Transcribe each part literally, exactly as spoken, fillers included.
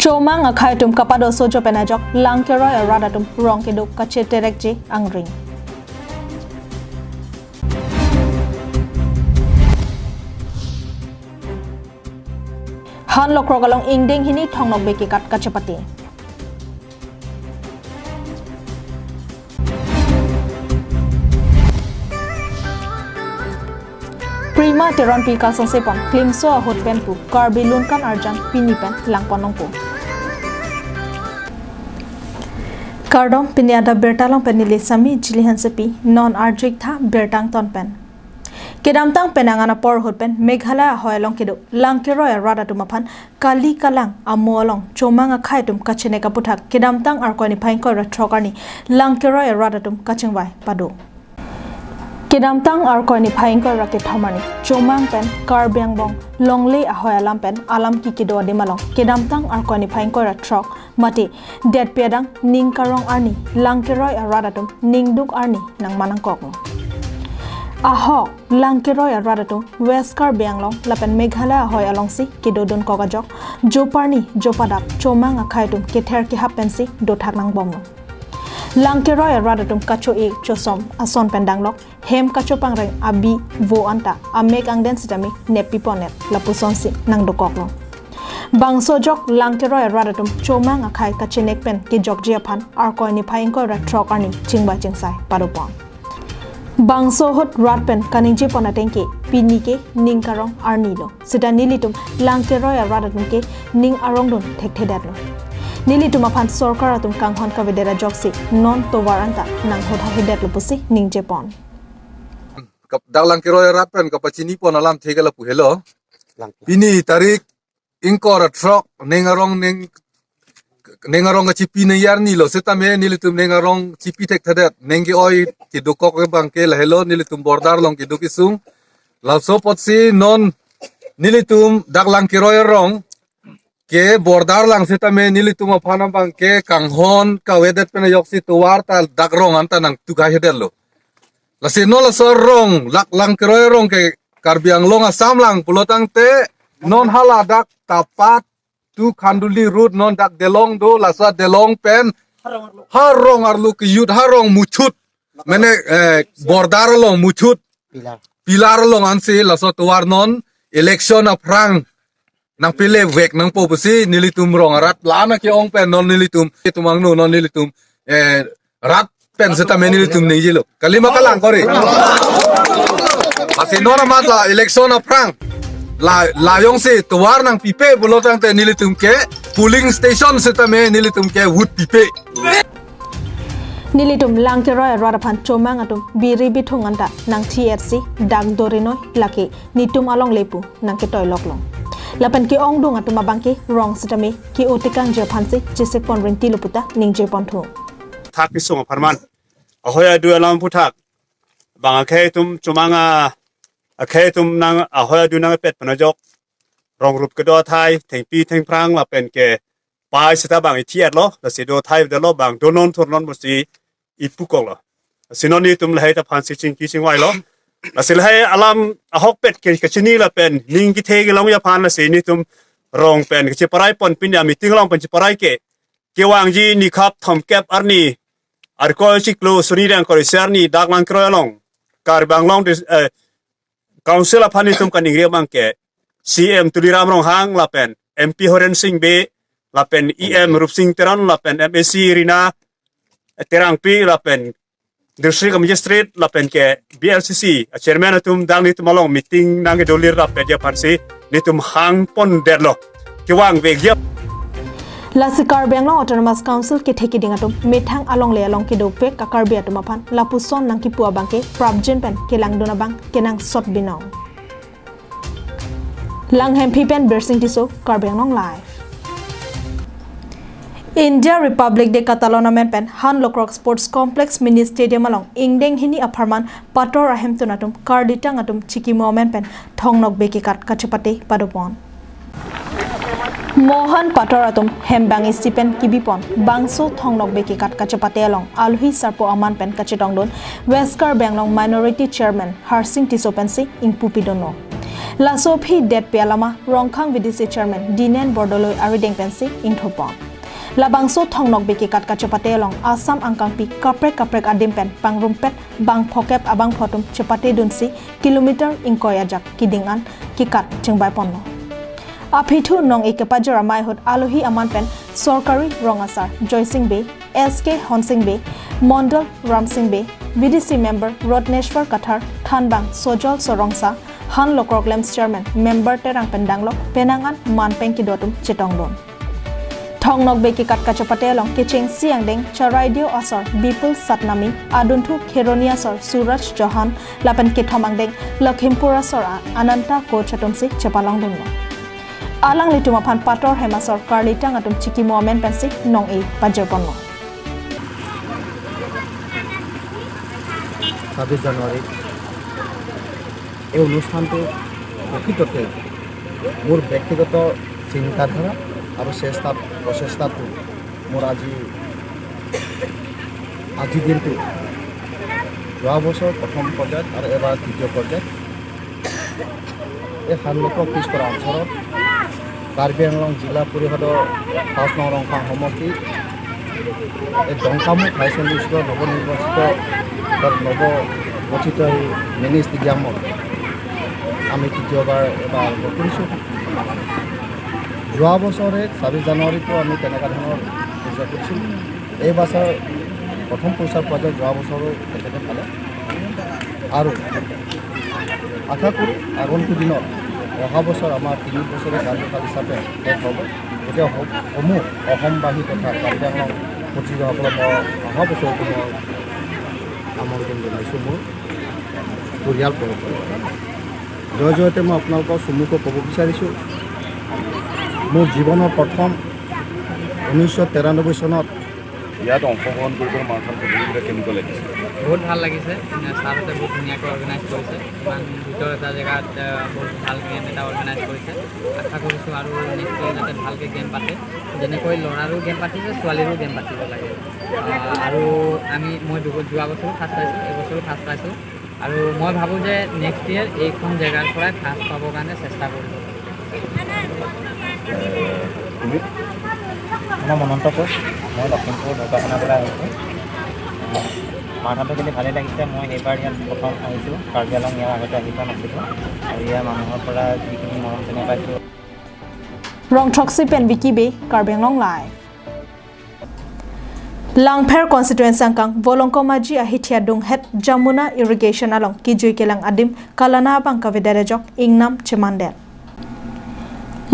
Chomang akhai atum kapado sojo pen ajok Langkeroi arat atum rong kedo kacheterekji angring. Han Lokrok along ingdeng hini thongnokbe kekat kachepate. Prima Teronpi kalsonsepon klimso ahut pen pu Karbi Lunkan Arjan pini pen langpon longpo. Kardom, pini adap birta along pen neli Sami Jili Hansepi, non arju-ik tha birta angton pen. Kedamtang penang an apor ahut pen Meghalaya ahoi along kedo Langkeroi arat atum aphan kali kalang amo along Chomang akhai atum kachenek aputhak kedamtang Arkoi niphai ingkoi ra throk arni Langkeroi arat atum kachingvai pado. Kedamtang Arkoi niphai ingkoi ra kethom arni Chomang pen Karbi angbong longle ahoi alam pen alam kekido adim along kedamtang Arkoi niphai ingkoi ra throk mate detpi adang ning karong arni Langkeroi arat atum ningduk arni nangman nangkok. Ahok Langkeroi arat atum West Karbi Anglong lapen Meghalaya ahoi alongsi kedodun kok ajok joparni jopadak Chomang akhai atum kether kehap pensi dothak nangbomlo. Langkeroi arat atum kacho-e chosom ason pen danglok hem kachopangreng abi vo anta amek angden sitame neppi ponep lapusonsi nangdokoklo. Bangso ajok Langkeroi arat atum Chomang akhai kachenek pen kejokji aphan Arkoi niphai ingkoi ra throk arni chingvai chingsai padopon. Bangso ahut rat pen kaningje pon ateng ke pini ke ning karong arni lo. Sita nelitum Langkeroi arat atum ke ning arongdun thekthedetlo. Nelitum aphan sorkar atum kanghon kavedet ajoksi non tovar anta nanghut hahedetlo pusi ningje pon. Kap-, dak Langkeroi arat pen kapachini pon alamthe ke lapu helo. Pini tarik ingkoi ra throk ning arong ning, ning arong kachipi ning arni lo sitame nelitum ning arong chipi thekthedet ning ke-oi kedokok abang ke lahelo nelitum border along kedo kesung. Laso apotsi non nelitum dak Langkeroi arong ke border lang sitame nelitum aphan abang ke kanghon kavedet pen ajoksi tovar ta dak rong anta nangtuk hahedetlo. Lasi non laso arong lak Langkeroi arong ke Karbi Anglong Assam lang pulotangte non hala dak Tapat to Khanduli road non dak Delong do, laso Delong pen ha rong arlo kejut, ha rong muchut. Mane, eh, border along muchut. Pilar. Pilar along ansi laso tovar non election aphrang nangpele vek nangpo pusi nelitum rong arat la-an ke-ong pen non nelitum, itum angno non nelitum, eh, rat pen sitame nelitum ningjelo. Kalima kalang kori. Lasi non amat la election aphrang la, la jongsi tovar nangpipe pulotangte nelitum ke polling station sitame nelitum ke vote pipe. Nelitum Langkeroi arat aphan Chomang atum biri bithung anta nangthi-etsi dak dorinoi lake nitum alongle pu nangketoi loklo. Lapen ke-ongdung atum abang ke rong sitame ke-o tekangji aphansi chesik pon rinti lo puta ningje ponthu. Thak kesung apharman ahoi adu alam aputhak bang akhai atum Chomang akhai atum nang ahoi adu nangpet pen ajok rong rup kedo athai thengpi thengphrang lapen ke pai sita bang ithi-etlo, lasi do athai dolo bang do non thur non pusi ipukoklo. Lasi non nelitum lahai ta aphansi chingki chingvailo. Lasi lahai alam ahokpet ke kachini lapen ning kethe kelongji aphan lasi nelitum rong pen kacheparai pon pini a-meeting along pen cheparai ke kevangji nikhap thomkep arni Arkoi chiklo suri ingkoi ra isi arni dak Langkeroi along Karbi Anglong dis-, eh, Council aphan nelitum kaningri abang ke C M Tuliram Ronghang lapen M P Horen Sing Bey lapen E M Rupsing Teron lapen M A C Rina Terangpi lapen District Magistrate lapen ke B L C C a-chairman atum dak nelitum along meeting nangkedolir rapet aphansi nelitum hang pondetlo. Kevang vekji. Lasi Karbi Anglong Autonomous Council kethe kiding atum methang alongle along kedopik a-Karbi atum aphan lapuson nangkipu abang ke prapjin pen kelangdun abang kenangsot binong. Langhemphi pen Birsing Tisso, Karbi Anglong Live. India Republic Day katalon amen pen Han Lokrok Sports Complex Mini Stadium along ingdeng hini apharman Pator ahemtun atum karditang atum chikimo amen pen thongnokbe kekat kachepate padopon. Mohan Pator atum hembang isi pen kibipon bangso thongnokbe kekat kachepate along alohi sarpo aman pen kachetongdun West Karbi Anglong Minority Chairman Harsing Tisso pensi ingpu pidunlo. Laso aphi detpi alama Rongkhang V D C Chairman Dinen Bordoloi arideng pensi ingthupon. Labangso Thong Nokbe kekat kachepate along Assam angkangpi kaprek kaprek adim pen pangrumpet bang phokep abangphu atum chepatedunsi kilometer ingkoi ajak keding an kekat chingbai ponlo. Aphi thu nong-e kepajor amei ahut alohi aman pen sorkari rong asar Joysing Bey, S K Honsing Bey, Mondol Ramsing Bey, V D C member Rotneshwar Kathar, thanbang Sojol Sorongsa, han Lokrok Lamps Chairman member Terang Pendang Lok penang an man peng kedo atum chetongdun. Thong Nokbe kekat kachepate along kechengsi angdeng Charaideo asor Bipul Satnami, adunthu Kheroni asor Suraj Chauhan, lapen kethom angdeng Lakhimpur asor a Ananta Koch atumsi chepalongdunlo. Alanglitum aphan pator hem asor karlitang atum chikimo amen pensi nong-e pajirponlo. ছাব্বিছ জানুৱাৰী এই অনুষ্ঠানটো প্ৰকৃততে মোৰ ব্যক্তিগত চিন্তাধাৰা আৰু চেষ্টা প্ৰচেষ্টাটো মোৰ আজি আজিৰ দিনটো যোৱা বছৰ প্ৰথম পৰ্যায়ত আৰু এবাৰ তৃতীয় পৰ্যায়ত এই সাত লক্ষ পিছপৰা অঞ্চলত কাৰ্বি আংলং জিলা পৰিষদৰ পাঁচ নং ৰংখাং সমষ্টি এই ডংকামুখ হাই ছেকেণ্ডেৰী স্কুলৰ নৱনিৰ্বাচিত তাৰ নৱগঠিত এই মিনি ষ্টেডিয়ামত আমি তৃতীয়বাৰ এবাৰ আৰম্ভ কৰিছোঁ। যোৱা বছৰে ছাব্বিছ জানুৱাৰীতো আমি তেনেকুৱা ধৰণৰ পূজা কৰিছিলোঁ। এই বছৰ প্ৰথম পুৰস্কাৰ পোৱা যায়, যোৱা বছৰো তেখেতে পালে। আৰু আশা কৰোঁ আগন্তুক দিনত অহা বছৰ আমাৰ তিনি বছৰীয়া কাৰ্যকাল হিচাপে শেষ হ'ব। গতিকে স- সমূহ অসমবাসী তথা কাৰ্বি আংলং প্ৰতিনিধিসকলক মই অহা বছৰতো মই আমন্ত্ৰণ জনাইছোঁ মোৰ পৰিয়াল পৰম্পৰা। জয় জয়তে মই আপোনালোকৰ চমুকৈ ক'ব বিচাৰিছোঁ, মোৰ জীৱনৰ প্ৰথম ঊনৈছশ তিৰানব্বৈ চনত ইয়াত অংশগ্ৰহণ কৰিবলৈ মাৰাথন প্ৰতিযোগিতা কেনেকুৱা লাগিছে? বহুত ভাল লাগিছে। ছাৰহঁতে বহুত ধুনীয়াকৈ অৰ্গেনাইজ কৰিছে। ইমান ভিতৰ এটা জেগাত আহ, বহুত ভাল গেম এটা অৰ্গেনাইজ কৰিছে। আশা কৰিছোঁ আৰু নেক্সট ইয়াৰ যাতে ভালকৈ গেম পাতে। যেনেকৈ ল'ৰাৰো গেম পাতিছে, ছোৱালীৰো গেম পাতিব লাগে। আহ, আৰু আমি মই দুব- যোৱা বছৰো ফাৰ্ষ্ট পাইছোঁ, এইবছৰো ফাৰ্ষ্ট পাইছোঁ। আৰু মই ভাবোঁ যে নেক্সট ইয়েৰ এইখন জেগাৰ পৰাই ফাৰ্ষ্ট পাবৰ কাৰণে চেষ্টা কৰিম। তুমি মই মনন্ত কোচ, মই লখিমপুৰ ঢকুৱাখানাৰ পৰা আহিছোঁ। মাৰাথনটো খেলি ভালেই লাগিছে। মই এইবাৰ ইয়াত প্ৰথম আহিছোঁ। কাৰ্বি আংলং ইয়াৰ আগতে আহি পোৱা নাছিলোঁ আৰু ইয়াৰ মানুহৰ পৰা যিখিনি মৰম চেনেহ পাইছোঁ। Rongthroksi pen Vicky Bey, Karbi Anglong Live. Langpher constituency angkang Volongkom Aji ahithia dunghet Jamuna irrigation along kijui kelang adim kalana abang kavedet ajok ingnam chemandet.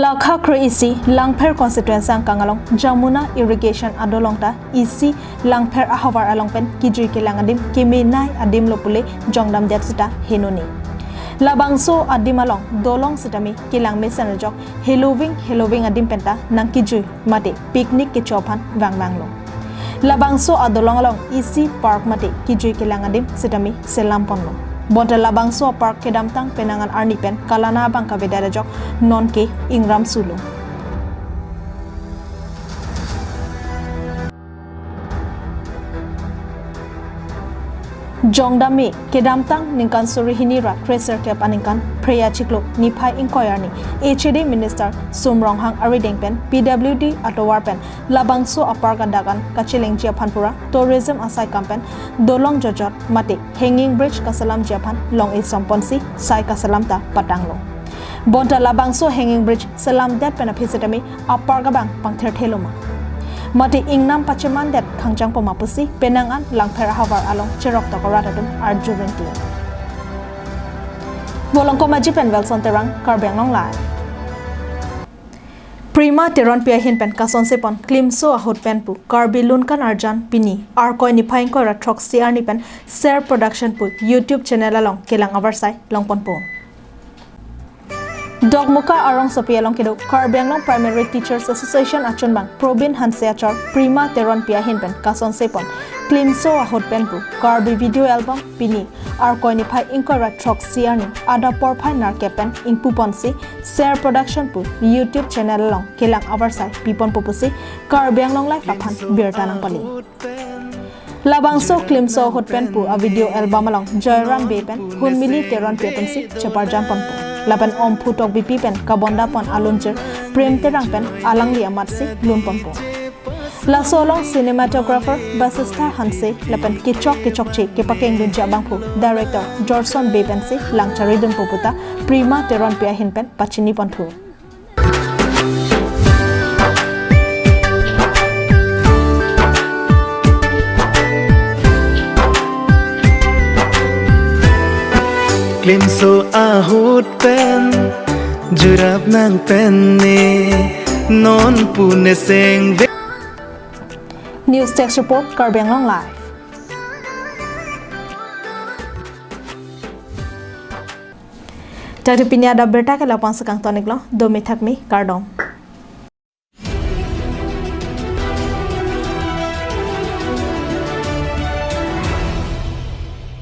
Lakha kre isi Langpher constituency angkang along Jamuna irrigation adolong ta isi Langpher ahavar along pen kijui kelang adim kemenei adim lo pule jongdamdet sita henoni. Labangso adim along dolong sitame kelang mesen ajok heloving heloving adim penta nangkijui mate picnic kecho aphan vangvanglo. Labangso adolong along isi park mate kijui kelang adim sitame selam ponlo. Bonta labangso park kedamtang penang an arni pen kalana abang kavedet ajok nonke ingram sulo. Jongdam me kedamtang ningkan suri hini ra kre sirkep aningkan Phre achiklo niphai ingkoi arni H A D Minister Sum Ronghang arideng pen P W D atovar pen labangso apark adak an kachelengji aphan pura tourism asai kam pen dolong jojot mate hanging bridge kaselamji aphan long-e somponsi sai kaselam ta patanglo. Bonta labangso hanging bridge selamdet pen aphi sitame apark abang pangthirthe loma. Mate ingnam pachemandet khangjang poma pusi penang an Langpher ahavar along cherok tokorat atum arju rinti. Volongkom Aji pen Wilson Terang, Karbi Anglong Live. Prima Teronpi ahin pen kasonsepon Klimso ahut pen pu Karbi Lunkan Arjan pini Arkoi niphai ingkoi ra throksi arni pen Ser Production pu YouTube channel along kelang avarsai longponpo. Dokmoka arongsopi along kedo Karbi Anglong Primary Teachers Association achunbang Probin Hanse achor Prima Teronpi ahin pen kasonsepon Klimso ahut pen pu Karbi video album pini Arkoi niphai ingkoi ra throksi arni adap porphai nerkep pen ingpuponsi Ser Production pu YouTube channel along kelang avarsai piponpo pusi Karbi Anglong Live aphan birta nangpali. Labangso Klimso ahut pen pu a video album along Joyram Bey pen Hunmili Teronpi atumsi cheparjamponpo. lapen Omphu Tokbipi pen kabondapon alunjir Prem Terang pen alangli amatsi lunponpo. Laso along cinematographer Basistha Hanse lapen kechok kechokche kepakengdunji abangphu director Jorson Bey pensi lang charidunpo puta Prima Teronpi ahin pen pachiniponthu. Klimso ahut pen jurap nang pen ne non pune sengve. News Desk Report, Karbi Anglong Live. Tadi pini adap abirta ke lapu-an si kangton-iklo, domi thakmi, kardom.